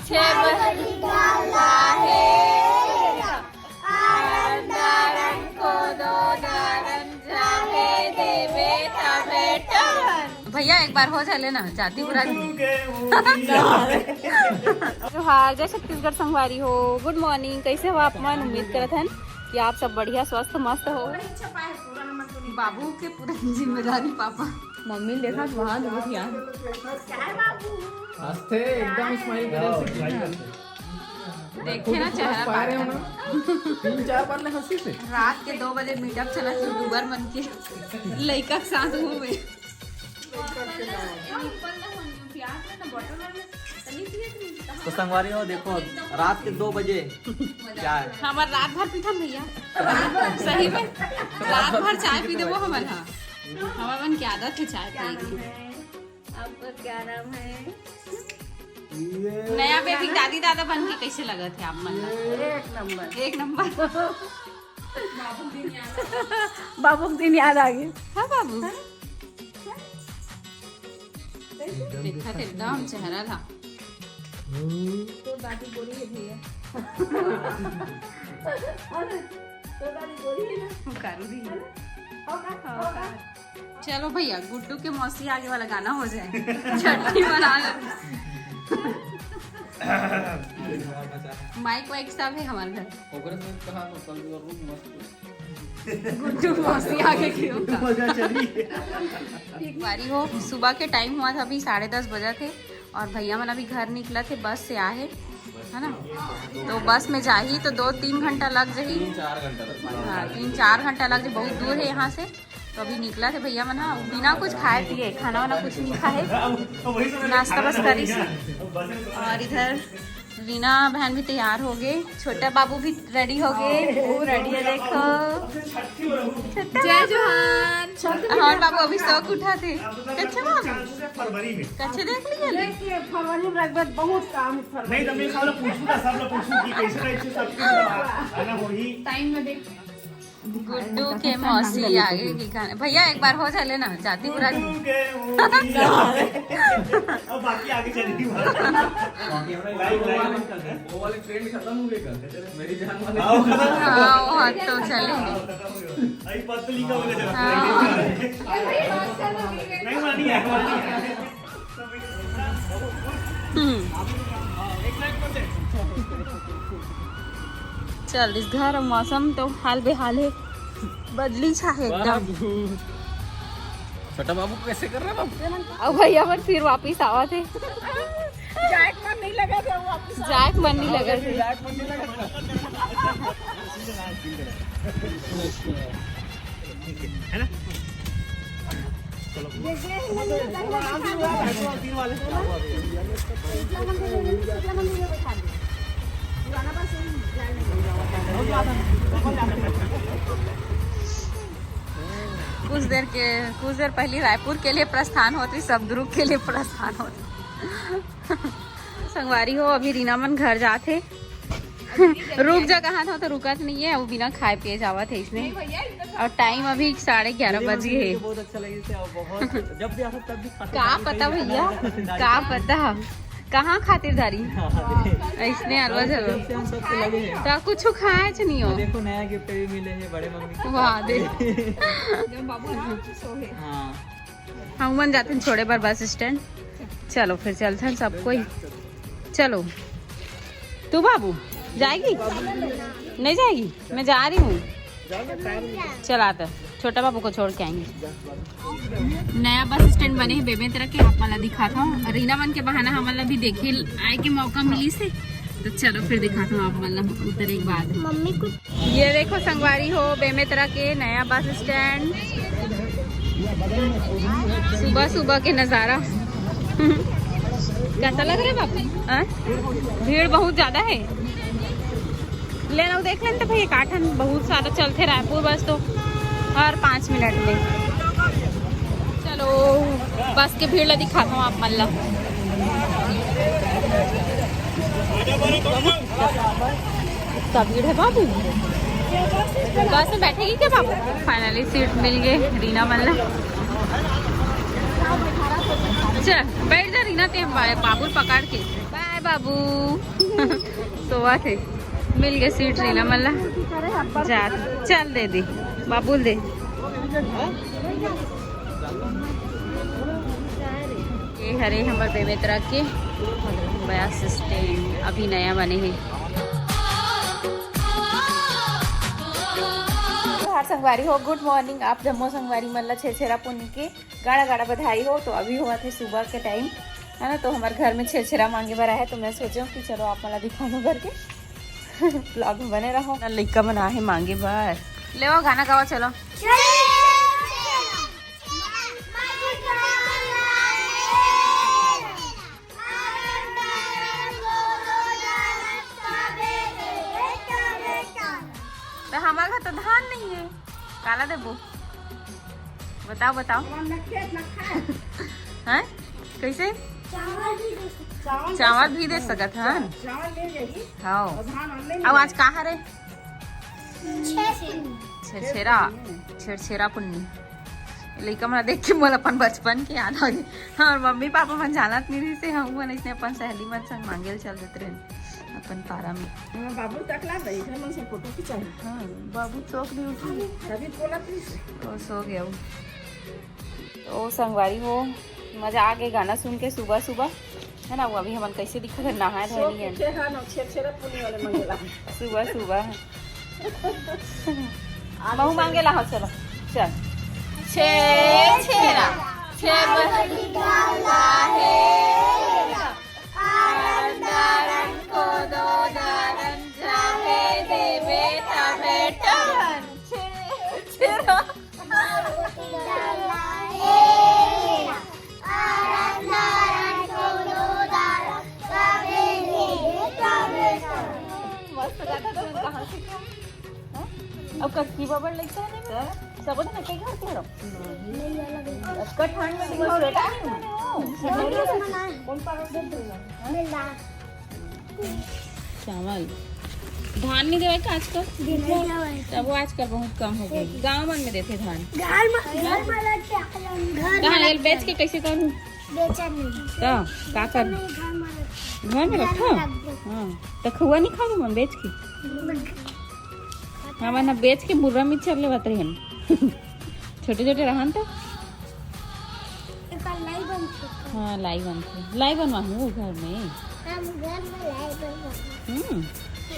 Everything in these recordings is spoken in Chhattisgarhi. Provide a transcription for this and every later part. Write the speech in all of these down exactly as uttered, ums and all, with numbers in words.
भैया, एक बार हो जाए ना, जाती बुरा। जोहार, जय छत्तीसगढ़ संगवारी हो। गुड मॉर्निंग, कैसे हो आप मन? उम्मीद करत हन कि आप सब बढ़िया, स्वस्थ, मस्त हो। बाबू के पूरा जिम्मेदारी पापा। मम्मी देखा वहां दुखिया। हंसते एकदम स्माइल करे से। देखे ना चेहरा पार है ना। तीन चार बार ले हंसी से। रात के दो बजे मीटअप चला यूट्यूबर मन के लइका के साथ घूमे। तो संगवारी हो, देखो, रात के दो बजे चाय। हमार रात भर पीथन भैया। सही में रात भर चाय पी देबो हमन हा। हमर मन के आदत है चाय पिए के। आपका क्या नाम है? नया बेबी दादी दादा बन के कैसे लगत है आप मन ला? एक नंबर। एक नंबर। बाबू के दिन याद आ गए। हाँ बाबू। देखा थे एकदम चेहरा ला। तो दादी गोरी है भैया। अरे, तो दादी गोरी है ना? वो कारू दी। है ना? होगा, हाँ, होगा। चलो भैया, गुड्डू के मौसी आगे वाला गाना हो जाए। छट्ठी मना लो। माइक वाइक सब है हमारे घर। ओकरे से कहा तो कल भी और रूम मस्त। गुड्डू मौसी आगे की होगा। मजा चली। एक बारी हो, सुबह के टाइम हुआ था, अभी साढ़े दस बजा थे और भैया मन अभी घर निकला थे, बस से आए है ना, तो बस में जाही तो दो तीन घंटा लग जाही। तीन चार घंटा लग हाँ, तीन चार घंटा लग जाही, बहुत दूर है यहाँ से। तो अभी निकला थे भैया मन, हाँ, बिना कुछ खाए पिए, खाना वाना कुछ नहीं खाए, नाश्ता बस करी। और इधर रीना बहन भी तैयार हो गए, छोटा बाबू भी रेडी हो गए, वो रेडी है देखो। छोटा जय बाबू। जोहार। हाँ बाबू, अभी सो के उठा थे। अच्छा बाबू, फरवरी में। कच्चे देख लिया? देखिए, फरवरी में रख बहुत काम है फरवरी नहीं, तो मैं में। साला पूछूंगा, सब लोग पूछूं कि कैसे टाइप से सबके मतलब आना होही। टाइम में देख। गुड्डू के मौसी आगे की खाने। भैया, एक बार हो जाए ना, जाती पूरा। गुड्डू के मौसी आगे। अब बाकी आगे चलेगी बात। वो वाली ट्रेंड खत्म हो गई कल। मेरी जान वाली। हाँ, वो हाथ तो चले। अभी पतली का बोले जरा। हाँ। नहीं मानी है, मानी है। हम्म। चल, इस घर मौसम तो हाल बेहाल है, बदली छा है एकदम। बाबू। छोटा बाबू कैसे कर रहा है बाबू? अब भैया मन फिर वापिस आवा थे। जाए के मन नहीं लगा था, वापिस जाए के मन नहीं लगा था। जाए के मन नहीं लगा था। है ना? चलो। कुछ देर के, कुछ देर पहले रायपुर के लिए प्रस्थान होती, सब दुर्ग के लिए प्रस्थान होती। संगवारी हो, अभी रीना मन घर जात हे। रुक जा, कहा था तो रुकत नहीं है, वो बिना खाए पिए जावत है इसने। और टाइम अभी साढ़े ग्यारह बज गए है। बहुत अच्छा लगे, बहुत, जब भी आता तब भी खाते का पता भैया, का पता कहाँ खातिरदारी। इसने अलवा जरूर। तो कुछ खाए च नहीं हो। देखो, नया गिफ्ट भी मिले है बड़े मम्मी को। वाह, देख। हाँ। हम मन जाते हैं छोड़े बर बस स्टैंड। चलो फिर चलते हैं सब कोई। चलो, तू बाबू जाएगी? नहीं जाएगी, मैं जा रही हूँ। चलाते छोटा बाबू को छोड़ के आएंगे। नया बस स्टैंड बने है बेमेतरा के, आप मन ला दिखाता हूँ। रीना मन के बहाना हमन ला भी देखे आए के मौका मिली से, तो चलो फिर दिखाता हूँ आप मन ला उतरे के बाद। मम्मी कुछ ये देखो संगवारी हो, बेमेतरा के नया बस स्टैंड, सुबह सुबह के नजारा। कैसा लग रहा है बाबू? हाँ? भीड़ बहुत ज्यादा है। लेना देख लेते भैया, काठन बहुत सारा चलते रायपुर बस तो हर पाँच मिनट में। चलो बस के भीड़ ला दिखाता हूँ आप मन ला। इतना भीड़ है बाबू। बस में बैठेगी क्या बाबू? फाइनली सीट मिल गई रीना मल्ला। चल, बैठ जा रीना, ते हम बा-, बाबू ल पकड़ के। बाय बाबू। सोवत हे। मिल गए सीट रीना मन ला। जा, चल दे दे। बाबू ल दे। ये हरे हमर बेमेतरा के बस स्टैंड, अभी नया बने हे। हर संगवारी हो, गुड मॉर्निंग आप जम्मो संगवारी मन ला छेरछेरा पुन्नी के गाड़ा गाड़ा बधाई हो। तो अभी हुआ थे सुबह के टाइम, है ना, तो हमारे घर में छेरछेरा मांगे बर आए हे, तो मैं सोचेंव कि चलो आप मन ला दिखाऊं करके। ब्लॉग में बने रहो ना। लइका मन आहे मांगे बर। ले वो गाना गावा, चलो। तो हमारे घर तो धान नहीं है, काला देबो? बताओ, बताओ। हैं? कैसे? चावल भी दे सकत हन। हाँ। अब आज का हरे? छेरछेरा, छेरछेरा पुन्नी। लइका मन देख के मोला अपन बचपन के याद आ गे। हमर मम्मी पापा मन जानत नहीं रहिस हे, हमू मन अइसने अपन सहेली मन संग मांगे ल चल देत रहेन अपन पारा में। हाँ, बाबू तक ला गई, घर मन से फोटो खिंचाई। हाँ, बाबू चौक नहीं उठी। तभी बोला प्लीज। वो सो गया वो। तो संगवारी हो, मजा आ गए गाना सुन के सुबह सुबह, है ना। वो अभी हमन कैसे दिखत है, नहाए धोए नहीं है। छेरछेरा पुन्नी वाले मंगेला। सुबह सुबह। महू मांगे ला हो, चलो, चल। छेरछेरा, छेरछेरा। छेरछेरा। मस्त गाता तो कहाँ सीखे? हाँ? अब कक्की बबर लगता है ना? सब तो नके घर के हो। अतका ठंड में तुम स्वेटर नहीं पहने हो? कौन पाउडर? चावल, धान नहीं देवे का आजकल? तब वो आजकल बहुत कम हो गए। गांव मन में देते धान। घर में, घर में लग के आ जाओ, घर कहाँ में ये लग बेच के कैसे करूँ? बेचन नहीं। तो का कर? नहीं, घर में रख। घर में घर रखो? में रख दो। हाँ, तो खउआ नहीं खाओ मन बेच के? हाँ, वरना बेच के बुर्रा मिक्सचर लेवत रहे हम। छोटे छोटे रहन तो। एकर लाई बनथे। हाँ, लाई बनथे। लाई बनवाहूँ घर में। हम घर में लाई बनवाहूँ। हम्म।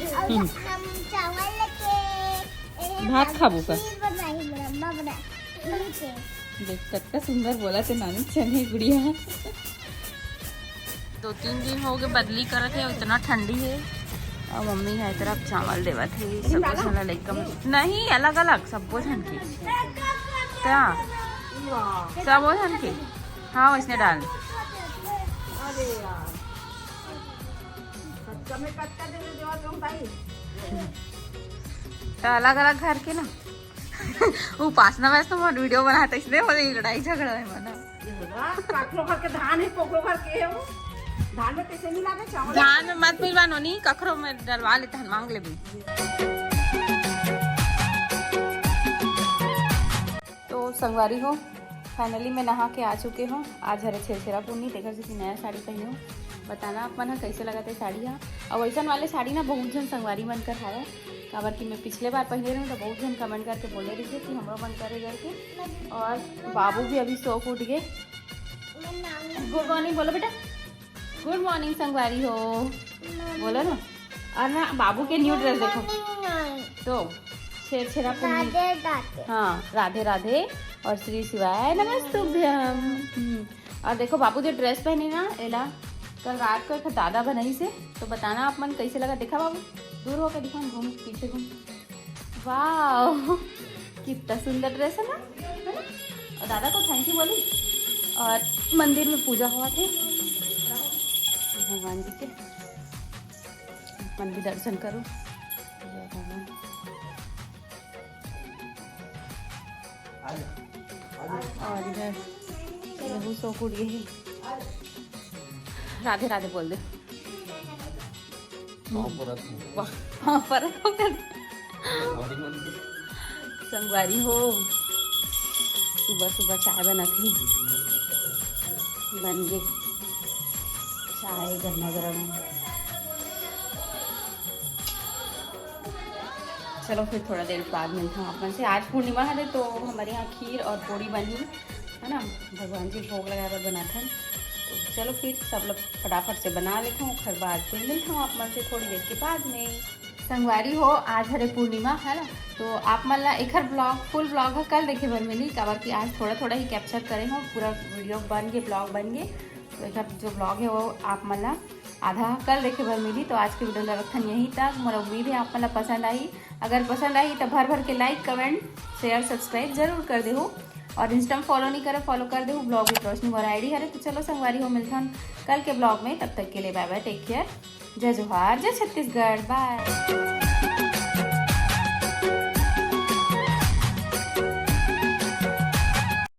और हम्म। हम चावल लेके, ए, भात खाबो का? खीर बनाई, मुरब्बा बनाई। ठीक है। देख, कतका सुंदर बोला थे नानी चने गुड़िया। दो तीन दिन हो गए बदली करत हे, इतना ठंडी हे। और मम्मी है तरफ चावल देवत हे, सब झन ला एकदम नहीं, अलग अलग, सब झन के। क्या? सब झन के। हाँ, वैसने डाल। अरे यार, कच्चा में कच्चा दे दे देवा तुम भाई। तो अलग अलग घर के ना। उपासना वैसे तो मोर वीडियो बनाते, इसने बोले लड़ाई झगड़ा है मना। कखरो घर के धान है, कोकरो घर के है वो। धान में कैसे मिला दे चावल? धान में मत मिलवा नोनी, कखरो में डलवा लेते हैं, मांग ले भी। तो संगवारी हो, फाइनली मैं नहा के आ चुके हूँ। आज हरे छेरछेरा पुन्नी, तेकर सेती नया साड़ी पहने हूँ। बताना आप मन ह कैसे लगत हे साड़ी हा। और वैसन वाले साड़ी ना बहुत झन संगवारी मन कर हवय, काबर कि मैं पिछले बार पहने रहूँ तो बहुत झन कमेंट करके बोले रहिसे कि हमरो मन करे करके। और बाबू भी अभी सो के उठ गए। गुड मॉर्निंग बोलो बेटा। गुड मॉर्निंग संगवारी हो, बोलो ना। और ना बाबू के न्यू ड्रेस देखो। तो छेरछेरा पुन्नी। राधे राधे। हाँ, राधे राधे और श्री शिवाय नमस्तुभ्यम। हम्म, और देखो बाबू जो ड्रेस पहने ना, एला कल रात को एक दादा बनाइसे, तो बताना आप मन कैसे लगा। देखा बाबू, दूर होके दिखा, घूम, पीछे घूम। वाओ, कितना सुंदर ड्रेस है ना, है ना? और दादा को थैंक यू बोली। और मंदिर में पूजा हुआ थे भगवान जी के, मंदिर दर्शन करो। जय भगवान। और इधर यहू सो के उठ गए हैं। राधे राधे बोल दे। पाँव परत हूँ। वाह, पाँव परत हो गए। संगवारी हो, सुबह सुबह चाय बनात ही। बन गे चाय गरमा गरम। चलो फिर थोड़ा देर बाद मिलता हूँ आप मन से। आज पूर्णिमा हरे तो हमारे यहाँ खीर और पूड़ी बनही, है ना, भगवान जी भोग लगाए बर बनाथन। तो चलो फिर सब लोग फटाफट से बना लेता हूँ, ओखर बाद फिर मिलता हूँ आप मन से थोड़ी देर के बाद में। संगवारी हो, आज हरे पूर्णिमा, है ना, तो आप मन ला एखर ब्लॉग, फुल ब्लॉग ह कल देखे बर मिली, काबर कि आज थोड़ा थोड़ा ही कैप्चर करे हो, पूरा वीडियो बन के, ब्लॉग बन के। तो एखर जो ब्लॉग है वो आप मन ला आधा कल देखे बर मिली। तो आज के वीडियो ला रखथन यहीं तक। मोला उम्मीद है आप मन ला पसंद आई। अगर पसंद आई तो भर भर के लाइक, कमेंट, शेयर, सब्सक्राइब जरूर कर देहू। और इंस्टा में फॉलो नहीं करे, फॉलो कर देहू, ब्लॉग विद रोशनी मोर आईडी हरे। तो चलो संगवारी हो, मिलथन कल के ब्लॉग में। तब तक के लिए बाय बाय, टेक केयर, जय जोहार, जय छत्तीसगढ़, बाय।